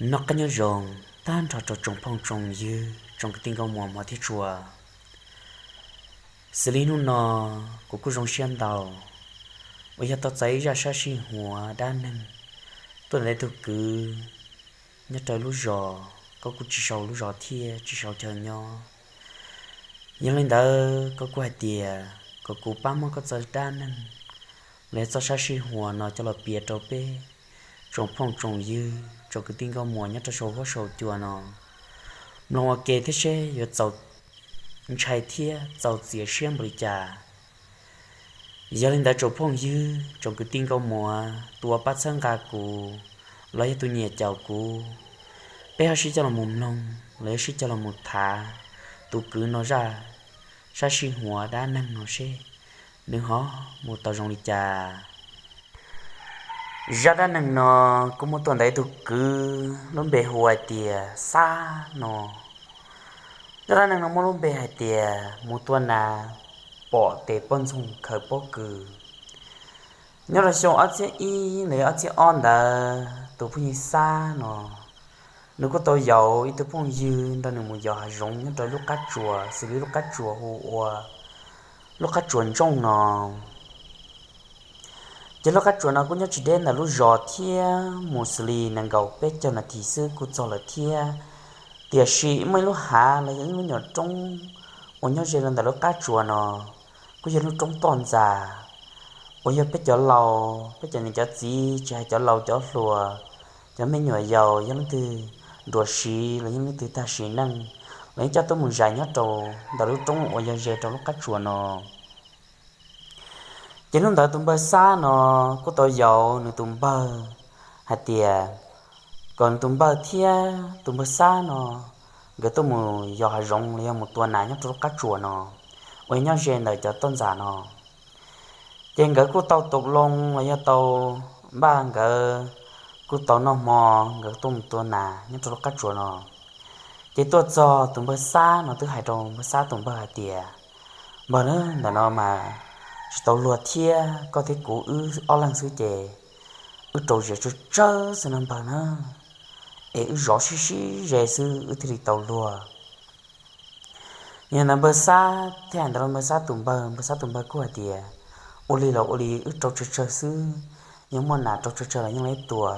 Noj qab nyob zoo tag nrho rau tsoom phooj tsoom ywg tsoom kwv tij nkauj muam hmov thiab tshua. Xws li hnub no kuv kuj zoo siab ntau uas yog tau txais ib zaj sab sij huav dab neeg tuaj ntawm ib tug kwv nyob rau lub zos, koj kuj tsis sau lub zos thiab tsis sau chaw nyob. Yog li ntawd koj kuj hais tias kom kuv pab muab koj txoj dab neeg los yog txoj sab sij huav no coj los piav rau peb tsoom phooj tsoom ywg tsoom kwv tij nkauj muam nyob rau saum huab saum cua no mloog ua ke thiab seb yuav txaus ntshai thiab txaus txias siab npaum li cas. Yog li ntawd tsoom phooj ywg tsoom kwv tij nkauj muam, tus uas pab txhawb nqa kuv los yog tus nyiam caum kuv, peb ho sib coj los mus mloog los yog sib coj los mus thav tus kwv no zaj sab sij huav dab neeg no seb nws ho mus tau zoo li cas. Zaj dab neeg no kuj muaj tuaj ntawm ib tug kwv lub npe hu hais tias Xab no. Zaj dab neeg no muaj lub npe hais tias mus tua nas pom tes poj ntxoog khaws pob kws. Nyob rau xyoo ob txhiab ib los yog ob txhiab ob ntawd tus phooj ywg Xab no nws kuj tau yaum ib tug phooj ywg nrog nws mus yos hav zoov nyob rau lub qab tsuas xws li lub qab tsuas hu ua lub qab tsuas Ntsooj no. Ces lub qab tsuas no kuj nyob tsis deb ntawm lub zos thiab mus xws li nees nkaum peb caug nas this xwb kuj txog lawm thiab. Tiam sis muaj ib lub hav los yog ib lub nyuam roob uas nyob ze los ntawm lub qab tsuas no kuj yog lub roob toj ntxas uas yog peb cov laus peb cov niam cov txiv tsis hais cov laus cov hluas, cov me nyuam yaus yog leej twg nruam siv los yog leej twg tag sim neej los yeej coj tuaj mus zais nyob rau ntawm lub roob uas yog ze rau lub qab tsuas no. Ces hnub ntawd tus npawg Xab no kuj tau yaum nws tus npawg hais tias kom nws tus npawg thiab tus npawg Xab no nkawd tuaj mus yos hav zoov los yog mus tua nas nyob rau lub qab tsuas no uas yog nyob ze ntawm cov toj ntxas no. Ces nkawd kuj tau tau loo los yog tau npaj, nkawd kuj tau noj hmo, nkawd tuaj mus tua nas nyob rau lub qab tsuas no. Ces tuaj txog tus npawg Xab no twb hais rau npawg Xab tus npawg hais tias, Npawg na, ntawm no mas tsis tau luag thiab, koj thiab kuv wb ob leeg xwb ces wb rau zias tsawg tsawg xwb na npawg na, es wb zov sib sib ze xwb wb thiaj li tau luag. Yog ntawd npawg Xab thiaj hais ntawd rau npawg Xab tus npawg, npawg Xab tus npawg kuj hais tias, Ua li los ua li, wb rau tsawg tsawg xwb, yog muaj nas rau tsawg tsawg los yeej li tua.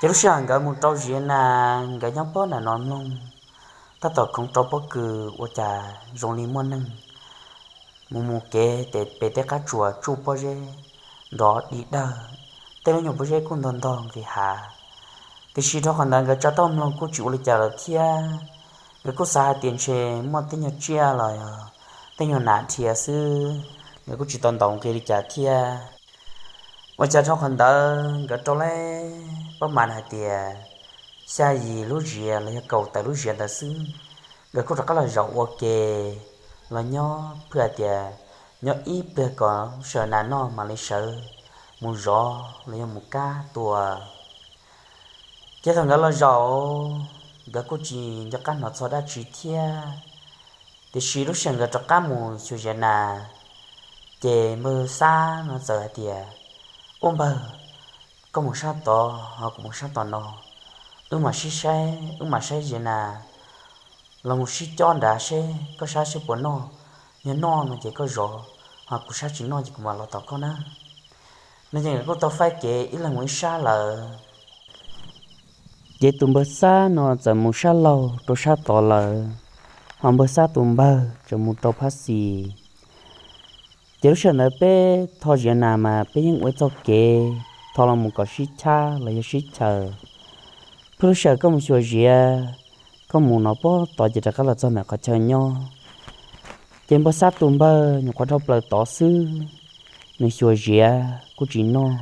Ces lub sij hawm nkawd mus rau ziav nas, nkawd nyob pob nram no mloog, tab tom khoov rau pob kws ua cas zoo li muaj neeg mus mus kev tes pem tej qab tsuas tsuj pob zeb nrov dig dawg, tej lub nyuag pob zeb kuj ntog ntog nqis hav. Tiam sis dhau qhov ntawd nkawd tsa tauj mloog kuj tsis ua li cas lawm thiab. Nkawd kuj xav hais tias ntshe muaj tej nyuag tsiaj los yog tej nyuag nas dhia xwb, nkawd kuj tsis tau ntaus nqi li cas thiab. Ua cas dhau qhov ntawd nkawd rau lawm pob mas hais tias xya yim lub ziav los yog kaum tawm lub ziav ntawd xwb, nkawd kuj rov qab los zaum ua ke los nyob, phwj hais tias nyob ib pliag kom sawv nas noj mam li sawv mus zov los yog mus kab tua. Ces thaum nkawd los zaum, nkawd kuj tsis nco qab hnov txog dab tsi thiab. Tiam sis lub sij hawm nkawd rov qab mus xyuas ziav nas, ces npawg Xab no txawm hais tias, Ua npawg, koj mus sab tod ho kuv mus sab tom no, wb mam sib saib, wb mam saib ziav nas los mus sib cob nrad seb koj saib seb puas noj. Yog noj no ces koj zov, ho kuv saib tsis noj ces kuv mam los tom koj na. No ces nkawd kuj tau faib kev ib leeg mus ib sab lawm. Ces tus npawg Xab no txawm mus sab laug rau sab tod lawm, ho npawg Xab tus npawg txawm mus rau phab xis. Ces lub sij hawm ntawd peb tho ziav nas mas peb yeej ua txoj kev tho los mus kom sib chab los yog sib chaws. Phwj lub sij hawm koj mus xyuas ziav, koj mus no pob tod ces rov qab los txog ntawm qhov chaw nyob. Ces npawg Xab tus npawg nyuam qhuav dhau plaws tod xwb, nws xyuas ziav kuj tsis noj,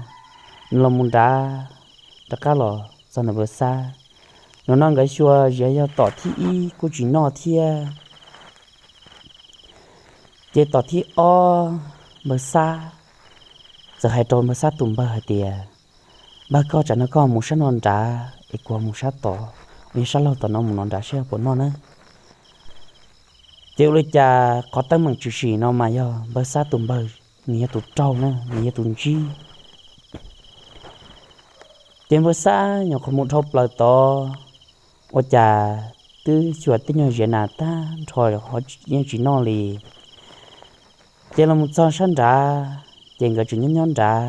nws los mus nrad rov qab los txog ntawm npawg Xab. Nov no nkawd xyuas ziav yog tom thib ib kuj tsis noj thiab. Ces tom thib ob npawg Xab txawm hais rau npawg Xab tus npawg hais tias, Npawg, koj tsam no koj mus sab no nrad es kuv mus sab tod, uas yog sab laug tom no mus no nrad seb puas noj na. Ces ua li cas qhov teeb meem tshwm sim no mas yog npawg Xab tus npawg nws yog tus raug na, nws yog tus ntsib. Ces npawg Xab nyuam qhuav mus dhau plaws tod, ua cas twb xyuas tej nyuag ziav nas tag nrho, yeej tsis noj li. Ces los mus txog sab nrad, ces nkawd tseem nyob nyob nrad,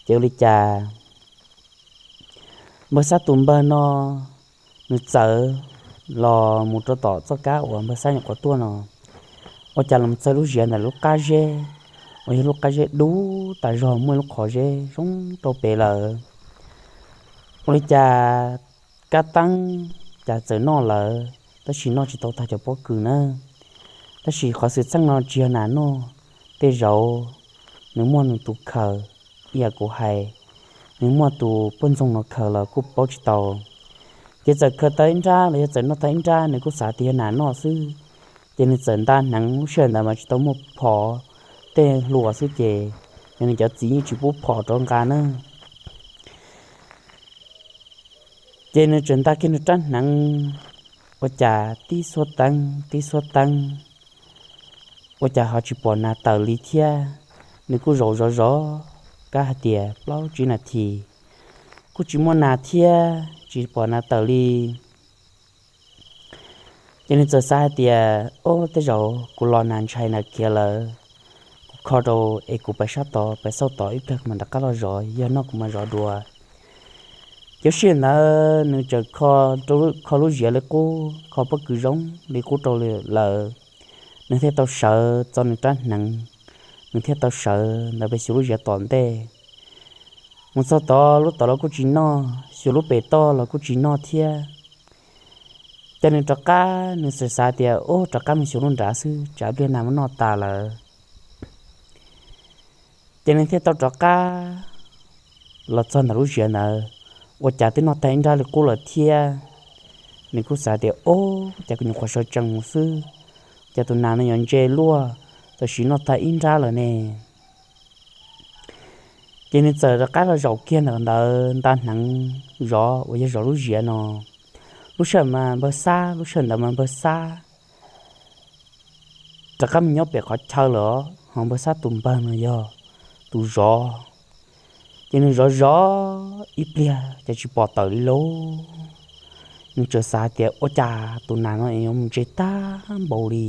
ces ua li cas npawg Xab tus npawg no nws txawm los mus rau tom txoj kab uas npawg Xab nyuam qhuav tuaj no, ua cas los mus txog lub ziav ntawm lub qab zeb, uas yog lub qab zeb dub tas zog muaj ib lub qhov zeb zoo rau pem lawm. Ua li cas kab teeb cas txawm noj lawm, tab sis noj tsis tau tag cov pob kws na. Tab sis qhov xwm txheej no tsis yog nas noj, tej zaum nws muaj nws tus khaws, ib yam kuv hais, nws muaj tus poj ntxoog no khaws los kuj paub tsis tau. Ces txawm khaws tau ib nrab los yog txawm noj tau ib nrab, nws kuj xav tias yog nas noj xwb, ces nws txawm nta hneev. Lub sij hawm ntawd mas tsis tau muaj phom, tej hlua xwb, ces yog nws cov txiv yeej tsis pub phom rau nqa na. Ces nws tseem nta kiag nws rab hneev, ua cas tib xuab teeb tib xuab teeb, ua cas ho tsis pom nas tawm li thiab. Nws kuj zaum zov zov kab hais tias plaub tsib nas this kuj tsis muaj nas thiab, tsis pom nas tawm li. Ces nws txawm xav hais tias, ob, tej zaum kuv los nas ntshai nas khiav lawm, kuv kho rau es kuv pais sab tod, pais xauj tod ib pliag kuv mam rov qab los zov, yog noj kuv mam zov dua. Ces lub sij hawm ntawd nws txawm kho lub ziav li qub, kho pob kws zoo li qub rau lawm, nws thiaj tau sawv txo nws rab hneev, nws thiaj tau sawv ntawd pais xyuas lub ziav tom ntej. Mus txog tod lub tod los kuj tsis noj, xyuas lub pem toj los kuj tsis noj thiab. Ces nws rov qab, nws xav xav tias, ub, rov qab mus xyuas lub nrad xwb, tsam ib pliag nas muab noj tas lawm. Ces nws thiaj tau rov qab los txog ntawm lub ziav ntawd, ua cas twb noj tag ib nrab li qub lawm thiab. Nws kuj xav tias, ob, cas kuv nyuam qhuav sawv tsees mus xwb, cas tus nas no yuav ntse luaj, tam sim noj tag ib nrab lawm ne. Ces nws txawm rov qab los zaum kiag ntawm ntawd nta hneev zov uas yog zov lub ziav no. Lub sij hawm mas npawg Xab, lub sij hawm ntawd mas npawg Xab rov qab mus nyob pem qhov chaw lawm, ho npawg Xab tus npawg no yog tus zov. Ces nws zov zov ib pliag ces tsis pom tawm li lauj. Nws txawm xav tias, ua cas tus nas no yuav mus ntse tag npaum li,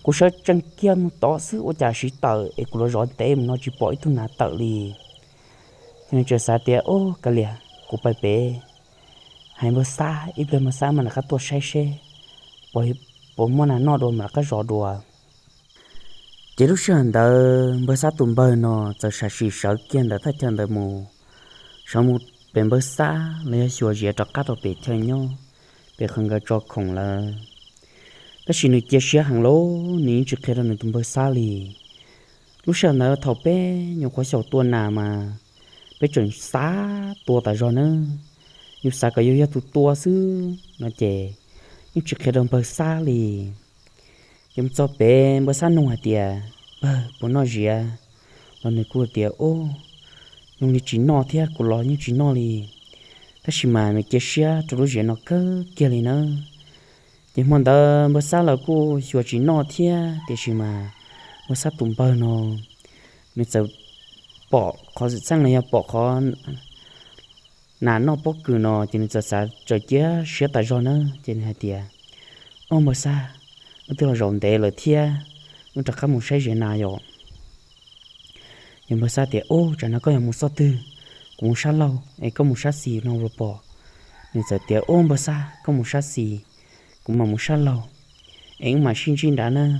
kuv sawv tsees kiag mus tod xwb ua cas siv tawm es kuv los zov ntev mus no tsis pom ib tug nas tawm li. Ces nws txawm xav tias, ub, kav liam, kuv pais pem hais npawg Xab, ib pliag npawg Xab mam rov qab tuaj saib seb puas muaj nas noj dua mam rov qab zov dua. Ces lub sij hawm ntawd npawg Xab tus npawg no txawm sam sim sawv kiag ntawm thaj chaw ntawd mus, sawv mus pem npawg Xab los yog xyuas ziav rov qab rau pem chaw nyob, pem qhov nkawd tso khoom lawm. Tab sis nws cia siab heev lauj, nws yeej tsis qhia rau nws tus npawg Xab li. Lub sij hawm ntawd thaum peb nyuam qhuav xyaum tua nas mas peb tseem xav tua tas zog nawb, yus xav kom yus yog tus tua xwb no ces yeej tsis qhia rau npawg Xab li. Ces mus txog pem npawg Xab nug hais tias, pawg, puas noj ziav? Los nws kuj tias, ub, zoo li tsis noj thiab, kuv los yeej tsis noj li. Tab sis mas nws cia siab rau lub ziav no kawg kiag li nawb. Ces hmo ntawd npawg Xab los kuj xyuas tsis noj thiab, tiam sis mas npawg Xab tus npawg no nws txawm pom qhov xwm txheej los yog pom qhov nas noj pob kws no ces nws txawm xav, txawm cia siab tas zog nawb, ces nws hais tias, ub, npawg Xab, wb twb los zaum ntev lawm thiab, wb rov qab mus saib ziav nas yom. Ces npawg Xab tias, ub, tsam no koj yuav mus txoj twg? Kuv mus sab laug es koj mus sab xis no los pom. Nws txawm tias, ub, npawg Xab, koj mus sab xis, kuv mam mus sab laug es wb mam sib ntsib nrad nawb.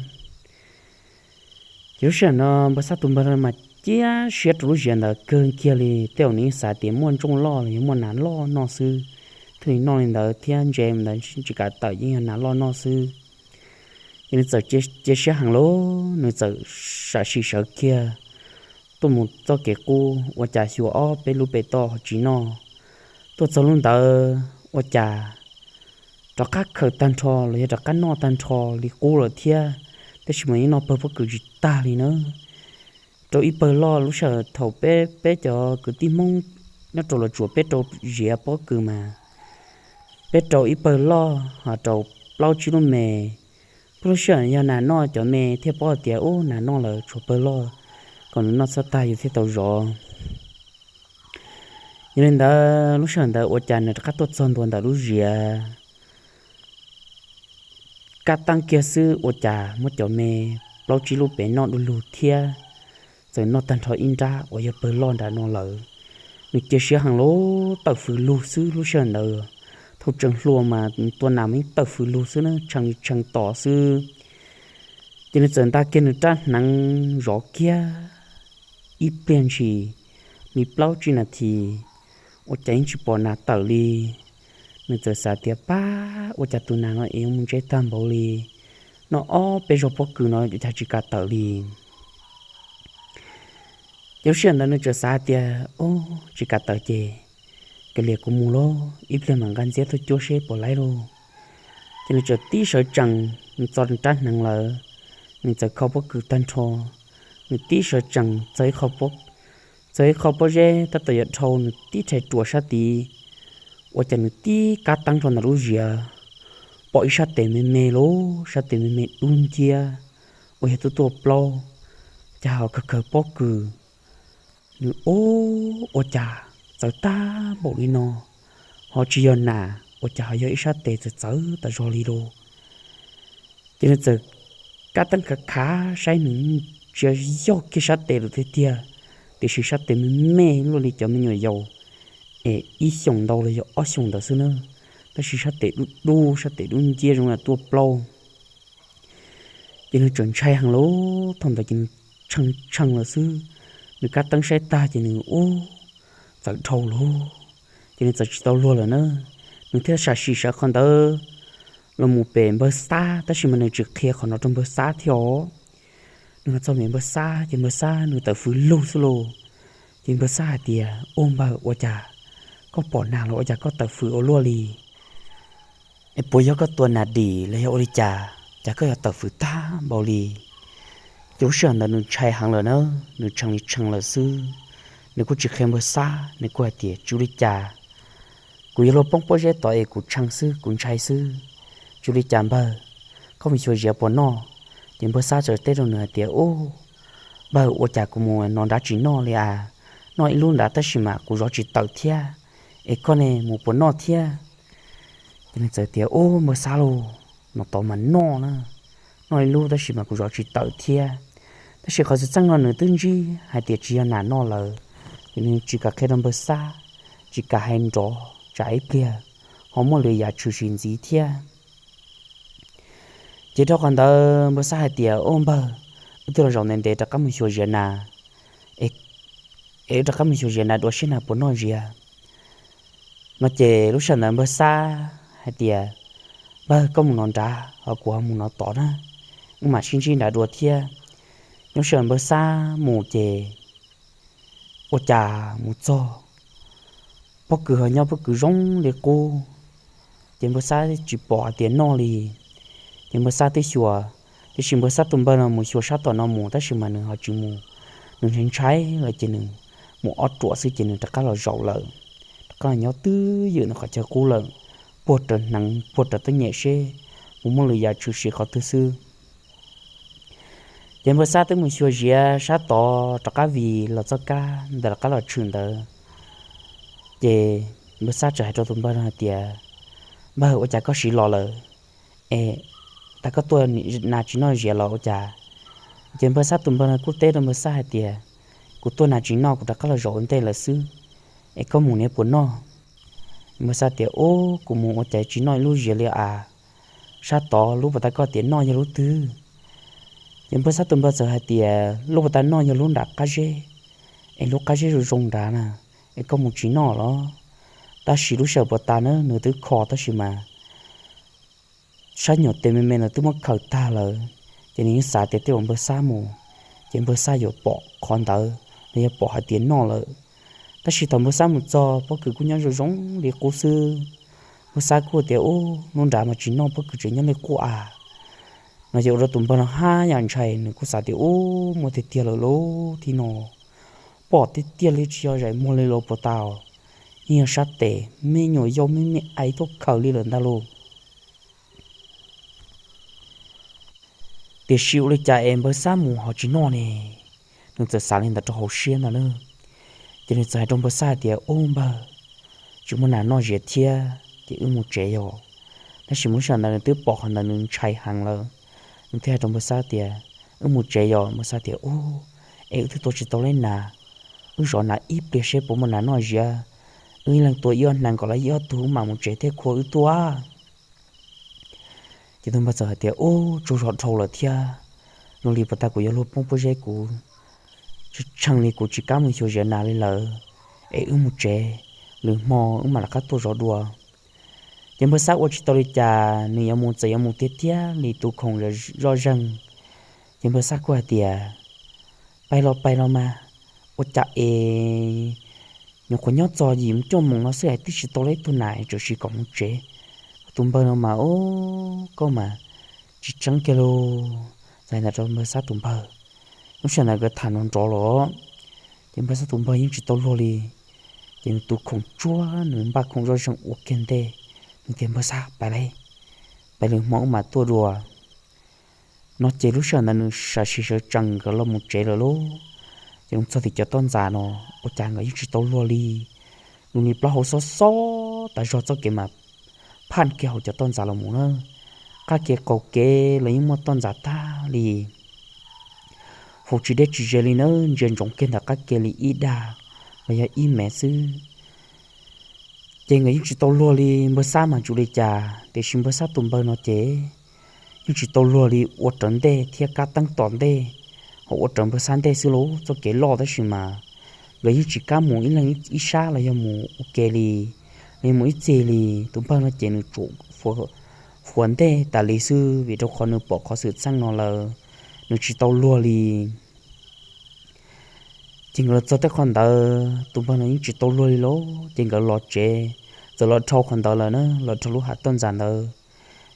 Ces lub sij hawm no npawg Xab tus npawg no mas cia siab rau lub ziav ntawd kawg kiag li, tej zaum nws yeej xav tias muaj ntsooj loj los yog muaj nas loj noj xwb thiaj li noj li ntawd thiab, ntse ntawd tsis kam tawm yeej yog nas loj noj xwb. Ces nws txawm cia siab heev lauj, nws txawm sam sim sawv kiag tuaj mus txoj kev qub, ua cas xyuas ob peb lub pem toj tsis noj. Tuaj txog lub ntawd ua cas rov qab khaws tag nrho los yog rov qab noj tag nrho li qub lawm thiab, tab sis mas yeej noj pawg pob kws tsis tag li nawb. Rau ib pawg loj, lub sij hawm thaum peb, peb cov kwv tij Hmoob nyob rau Los Tsuas peb rau ziav pob kws mas peb rau ib pawg loj ho rau plaub tsib lub me. Peb lub sij hawm yog nas noj cov me thiaj paub hais tias ub nas noj lawm tshuav pawg loj, kom nws noj txhob tag yus thiaj tau zov. Yog li ntawd lub sij hawm ntawd ua cas nws rov qab tuaj txog ntua ntawm lub ziav, kab teeb kiag xwb ua cas muab cov me plaub tsib lub pem noj du lug thiab, txawm noj tag nrho ib nrab uas yog pawg loj nram no lawm. Nws cia siab heev lub tawm fws lug xwb lub sij hawm ntawd. Thaum tseem hluas mas tua nas mas yeej tawm fws lug xwb na, tshee li tshee tos xwb. Ces nws txawm nta kiag nws rab hneev zov kiag ib pliag ntshis, li plaub tsib nas this, ua cas yeej tsis pom nas tawm li. Nws txawm xav tias, pab, ua cas tus nas no es yuav mus ntse tag npaum li, noj ob peb zaug pob kws no cas tsis kam tawm li. Ces lub sij hawm ntawd nws txawm xav hais tias, o, tsis kam tawm ces kav liam kuv mus lauj, ib pliag mam nqa ntxiab tuaj cuab seb puas laib lauj. Ces nws txawm tib sawv tsees, nws txo rab hneev lawm, nws txawm kho pob kws tag nrho, nws tib sawv tsees txawm ib qho pob zeb tab tom yuav dhau, nws tib rhais ruam sab tid, ua cas nws tib kab teeb rau ntawm lub ziav, pom ib sab tes me me lauj, sab tes me me dub nciab, uas yog tuaj tuaj plaub, cas ho kawg kawg pob kws. Nws, o, ua cas txawv tag npaum li no, ho tsis yog nas, ua cas ho yog ib sab tes txawv txawv tas zog li lauj. Ces nws txawm kab teeb khav khav saib, nws tsis yog kiag sab tes lawm tiag tiag, tiam sis sab tes me me luaj li cov me nyuam yaus es ib xyoos ntau los yog ob xyoos ntawd xwb na, tab sis sab tes dub dub, sab tes dub nciab zoo li tuaj plaub. Ces nws txawm ntshai heev lauj, thaum ntawd ces nws tshee tshee lawm xwb. Nws kab teeb saib tag ces nws, ub, txawv dhau lauj, ces nws txawm tsis tau luag lawm na. Nws thiaj sam sim sawv qhov ntawd los mus pem npawg Xab, tab sis mas nws tsis qhia qhov no rau npawg Xab thiab os. Nws los txog pem npawg Xab ces npawg Xab nws tawm fws lug xwb lauj. Ces npawg Xab hais tias, ub npawg, ua cas koj pom nas los ua cas koj tawm fws ua luaj li? Es puas yog koj tua nas dim los yog ua li cas, cas koj yuav tawm fws tag npaum li? Ces lub sij hawm ntawd nws ntshai heev lawm na, nws tshee li tshee lawm xwb. Nws kuj tsis qhia npawg Xab, nws kuj hais tias, tsis ua li cas, kuv yuav luag poob pob zeb tod es kuv tshee xwb, kuv ntshai xwb, tsis ua li cas npawg, koj mus xyuas ziav puas noj. Ces npawg Xab txawm teb rau nws hais tias, ub npawg, ua cas kuv mus no nrad tsis noj li as, noj ib lub nrad tab sis mas kuv zov tsis tawm thiab, es koj ne mus puas noj thiab? Ces nws txawm tias, ub npawg Xab lauj, no tod mas noj na, noj ib lub tab sis mas kuv zov tsis tawm thiab. Tab sis qhov txawm txeej no nws twb ntsib hais tias tsis yog nas noj lawm, ces nws tsis kam qhia rau npawg Xab, tsis kam hais nrov tsam ib pliag ho muaj lwm yam tshwm sim ntxiv thiab. Ces dhau qhov ntawd npawg Xab hais tias, ub npawg, wb twb los zaum ntev ntev rov qab mus xyuas ziav nas, es wb rov qab mus xyuas ziav nas dua seb nas puas noj ziav no. Ces lub sij hawm ntawd npawg Xab hais tias, npawg, koj mus no nrad ho kuv ho mus no tod na, wb mam sib ntsib nrad dua thiab. Lub sij hawm npawg Xab mus ces ua cas mus txog pob kws ho nyob pob kws zoo li qub, ces npawg Xab tsis pom hais tias noj li. Ces npawg Xab twb xyuas, tiam sis npawg Xab tus npawg no mus xyuas sab tom no mus tab sis mas nws ho tsis mus, nws ntshai ntshai lawm ces nws mus ob ruam xwb ces nws rov qab los zaum lawm, rov qab los nyob twj ywm ntawm qhov chaw qub lawm, puag rawv hneev puag rawv teeb nyem seb puas muaj lwm yam tshwm sim qhov twg xwb. Ces npawg Xab twb mus xyuas ziav sab tod rov qab vim los txoj kab ntawm rov qab los tshwm ntawd. Ces npawg Xab txawm hais rau tus npawg no hais tias, npawg, ua cas koj siv los lawm, es tas koj tuaj nas tsis noj ziav los ua cas? Ces npawg Xab tus npawg no kuj teb rau npawg Xab hais tias, kuv tuaj nas tsis noj kuv rov qab los zaum ua ntej lawm xwb, es koj mus niaj puas noj? Npawg Xab tias, ub, kuv mus ua cas tsis noj ib lub ziav li as, sab tod lub puas tas koj tias noj yog lub twg? Ces npawg Xab tus npawg txawm hais tias lub puas tas noj yog lub nram qab zeb, es lub qab zeb zoo zoo nrad na, es koj mus tsis noj los? Tab sis lub sij hawm puas tas na nws twb kho tab sis mas sab nyuam tes me me no twb muab khaws tag lawm, ces nws yeej xav tias tej zaum npawg Xab mus, ces npawg Xab yuav pom qhov ntawd, nws yuav pom hais tias noj lawm. Tab sis thaum npawg Xab mus txog pob kws kuj nyob zoo zoo li qub xwb. Npawg Xab kuj tias, ub, lub nrad mas tsis noj, pob kws tseem nyob li qub as. No ces ua rau tus npawg no haj yam ntshai, nws kuj xav tias, ub, muaj tiag tiag lawm lauj, thib no pom tiag tiag li, tsis yog zaim muag li los puas tau, yeej yog sab tes me nyuam yaus me me ais tuaj khaws li lawm ntag lauj. Tiam sis ua li cas es npawg Xab mus ho tsis noj ne? Nws txawm xav li ntawd rau hauv siab ntag na. Ces nws txawm hais rau npawg Xab tias, Ub npawg, tsis muaj nas noj ziav thiab ces wb mus tsev yog. Tab sis lub sij hawm ntawd nws twb pom qhov ntawd nws ntshai heev lawm, nws thiaj hais rau npawg Xab tias, Wb mus tsev yog. Npawg Xab tias, Ub, es wb twb tua tsis tau leb nas, wb zov nas ib pliag seb puas muaj nas noj ziav, wb ib leeg tua ib ob hneev kom lawv ib ob tug wb mam mus tsev thiaj khua wb tuaj. Ces tus npawg txawm hais tias, Ub, tsaug zog dhau lawm thiab, zoo li puag ta kuv yuav luag poob pob zeb kuv tsis tshee li, kuv tsis kam mus xyuas ziav nas li lawm, es wb mus tsev, lwm hmo wb mam rov qab tuaj zov dua. Ces npawg Xab ua tsis tau li cas, nws yuav mus txawm yuav mus tiag tiag li, tus khoom zoj zeeg. Ces npawg Xab kuj hais tias, Pais los pais los mas, ua cas es nyuam qhuav nyob txog yim mus cuaj moos no xwb es twb tsis tau leb tug nas, tsam sis kom mus tsev. Tus npawg no mas, Ub, koj mas tsis tseeb kiag lauj. Txawm hais ntawd rau npawg Xab tus npawg, lub sij hawm ntawd nkawd tham nrov nrov los, ces npawg Xab tus npawg yeej tsis tau luag li. Ces nws tus khoom tsuag, nws npaj khoom zoj zeeg ua kiag ntej, nws tias, Npawg Xab, pais lawm, pais lwm hmo wb mam tuaj dua. No ces lub sij hawm ntawd nws sawv tsees sawv tsees nkawd los mus tsev lawm lauj. Ces mus txog tim cov toj ntxas no, ua cas nkawd yeej tsis tau luag li. Nws li plaub hau xob xob tas zog, txoj kev mas phaj kiag hauv cov toj ntxas los mus na. Qab kev qaum kev los yeej muaj toj ntxas tag li, faus tsis deb tsis ze li na, ntsia ntsoov kiag ntawm qab kev li ib dag los yog ib mev xwb. Ces nkawd yeej tsis tau luag li, npawg Xab mas tsis ua li cas, tiam sis npawg Xab tus npawg no ces yeej tsis tau luag li, ua raws ntej thiab kab teeb tom ntej, ho ua raws npawg Xab ntej xwb lauj. Txoj kev loj tab sis mas nkawd yeej tsis kam mus ib leeg ib sab los yog mus ua ke li, los yog mus ib txhis li. Tus npawg no ces nws tsuas fuav ntej tas li xwb, vim rau qhov nws pom qhov xwm txheej no lawm, nws tsis tau luag li. Ces nkawd los txog tej qhov ntawd, tus npawg no yeej tsis tau luag li lauj. Ces nkawd los tsev, txawm los dhau qhov ntawd lawm na, los dhau lub hav toj ntxas ntawd.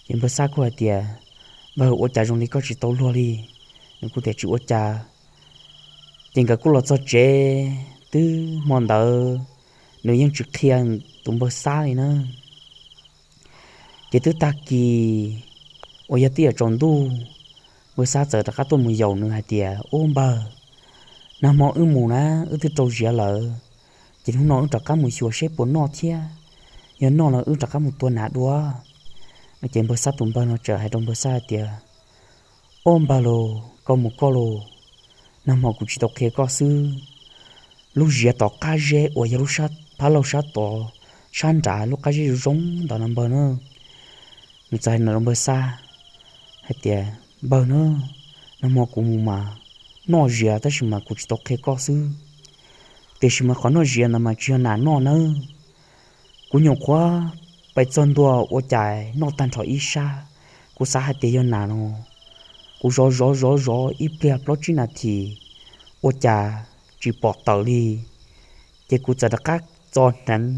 Ces npawg Xab kuj hais tias, Npawg, ua cas zoo li koj tsis tau luag li? Nws kuj tias, Tsis ua cas. Ces nkawd kuj los txog tsev, twb hmo ntawd nws yeej tsis qhia tus npawg Xab li na. Ces twb tag kis uas yog twb yuav tsaus ntuj, npawg Xab txawm rov qab tuaj mus yaum nws hais tias, Ub npawg, nag hmo wb mus na, wb twb rau ziav lawm, ces hnub no wb rov qab mus xyuas seb puas noj thiab, yog noj los wb rov qab mus tua nas dua. Ces npawg Xab tus npawg no txawm hais rau npawg Xab hais tias, Ub npawg lauj, koj mus koj lauj, nag hmo kuv tsis tau qhia koj xwb. Lub ziav tom qab zeb uas yog lub phab laug sab tod, sab nrad lub qab zeb zoo zoo ntawd no npawg na. Nws txawm hais no rau npawg Xab hais tias, Npawg na, nag hmo kuv mus mas noj ziav tab sis mas kuv tsis tau qhia koj xwb. Tiam sis mas qhov noj ziav ntawd mas tsis yog nas noj nawb. Kuv nyuam qhuav pais txog ntua ua cas noj tag nrho ib sab, kuv xav hais tias yog nas no, kuv zov zov zov zov ib pliag plaub tsib nas this, ua cas tsis pom tawm li. Ces kuv txawm rov qab txo hneev,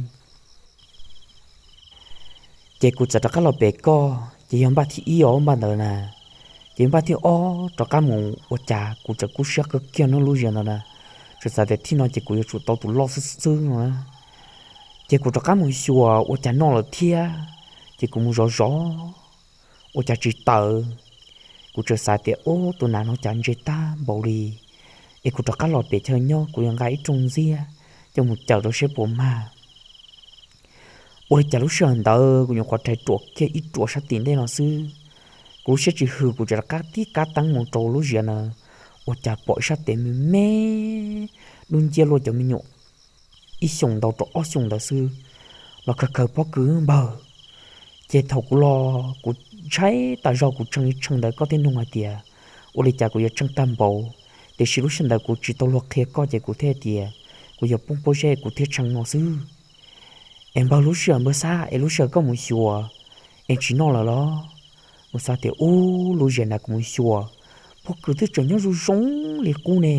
ces kuv txawm rov qab los pem koj, ces yog npaj thib ib os, npaj ntawd na. Ces npaj thib ob rov qab mus ua cas kuv txawm kub siab kawg kiag no lub ziav ntawd na. Txawm xav tias thib no ces kuv yuav tsum tau tus loj xwb xwb no na. Ces kuv rov qab mus xyuas ua cas noj lawm thiab, ces kuv mus zov zov ua cas tsis tawm. Kuv txawm xav tias, Ub, tus nas no cas ntse tag npaum li. Es kuv rov qab los pem chaw nyob, kuv yuav nqa ib rooj ntxiab coj mus cawm rau seb puas mag. Ua li cas lub sij hawm ntawd kuv nyuam qhuav rhais ruam kiag ib ruam sab tim ntej no xwb, kuv lub siab tsis hwm, kuv txawm rov qab tib kab teeb mus rau lub ziav ntawd, ua cas pom ib sab tes me me dub nciab luaj cov me nyuam ib xyoos ntau rau ob xyoos ntawd xwb, los kawg kawg pob kws npawg. Ces thaum kuv los kuv ntshai tas zog, kuv tshee li tshee ntawd koj thiaj nug hais tias, Ua li cas kuv yuav tshee tag npaum? Tiam sis lub sij hawm ntawd kuv tsis tau luag qhia koj ces kuv thiaj tias kuv yuav poob pob zeb kuv thiaj tshee no xwb. Es npawg, lub sij hawm npawg Xab, es lub sij hawm koj mus xyuas es tsis noj lawm los? Npawg Xab tias, Ub, lub ziav ntawd kuv mus xyuas, pob kws twb tseem nyob zoo zoo li qub ne.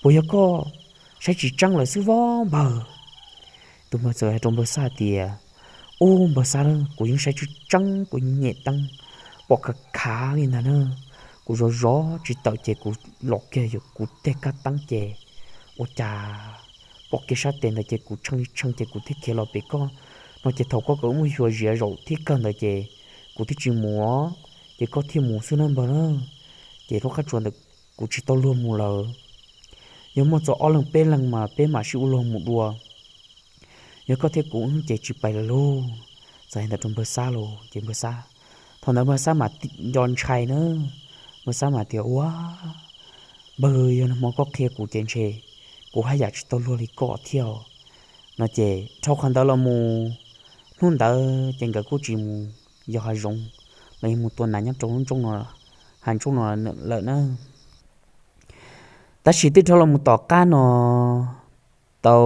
Puas yog koj saib tsis tseeb lawm xwb vov npawg? Tus npawg txawm hais rau npawg Xab tias, Ub npawg Xab, kuv yeej saib tseeb tseeb, kuv nyem teeb pom khav khav li ntag na. Kuv zov zov tsis tawm ces kuv los kiag kuv tej kab teeb ces ua cas pom kiag sab tes ntawd ces kuv tshee li tshee ces kuv thiaj khiav los pem koj no. Ces thaum koj kom wb mus xyuas ziav zaum thib kawg ntawd ces kuv thiaj tsis mus, ces koj thiaj mus xwb na npawg na. Ces lub qab tsuas ntawd kuv tsis tau luag mus lawm. Yog muaj txog ob leeg peb leeg mas peb mam sib ua luag mus dua. Yog koj thiab kuv ces tsis pais lawm lauj. Txawm hais ntawd rau npawg Xab lauj, ces npawg Xab, thaum ntawd npawg Xab mas nco ntshai na. Npawg Xab mas tias, Ua, npawg, yog nag hmo koj qhia kuv ces ntshe kuv haj yam tsis tau luag li koj thiab no. Ces dhau qhov ntawd los mus, hnub ntawd ces nkawd kuj tsis mus yos hav zoov los yog mus tua nas nyob rau lub nrooj no, hav nrooj no lawm na. Tab sis twb dhau los mus tom qab no, tau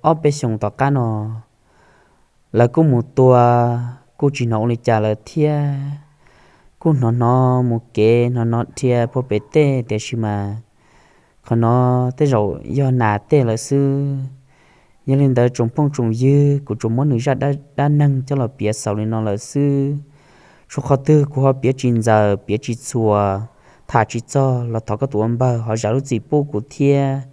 ob peb xyoos tom qab no, lawv kuj mus tua, kuj tsis hnov ua li cas lawm thiab. Kuj hnov hnov mus kev, hnov hnov dhia puag pem tej, tiam sis mas qhov no tej zaum yog nas tej lawm xwb. Yog li ntawd tsoom phooj tsoom ywg, kuv tsuas muab nws zaj dab neeg coj los piav xaus li no lawm xwb. Tshuav qhov twg kuv ho piav tsis ntxaws, piav tsis txhua, tham tsis txog los thov koj tus ua npawg ho zam lub txim pub kuv thiab.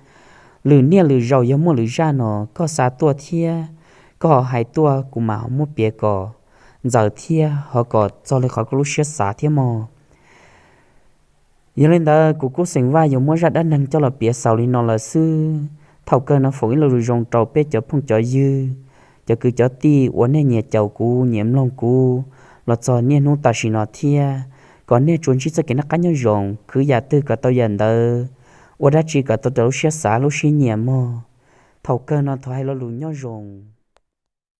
Lwm niaj lwm zaus yog muaj lwm zaj no koj xa tuaj thiab, koj ho hais tuaj kuv mam ho muab piav kom ntxaws thiab ho kom txog li qhov koj lub siab xav thiab mog. Yog li ntawd kuv kuj xeem Vaj yuav muab zaj dab neeg coj los piav xaus li no lawm xwb. Thaum kawg no foom ib lo lus zoo rau peb cov phooj cov ywg, cov kwv cov tij uas nej nyias caum kuv nyias mloog kuv los txog niaj hnub tam sim no thiab, kom nej tsuas ntsib txoj kev noj qab nyob zoo, khwv yam twg kom tau yam ntawd, ua dab tsi kom tau raws lub siab xav lub siab nyiam mog. Thaum kawg no thov hais lo lus nyob zoo.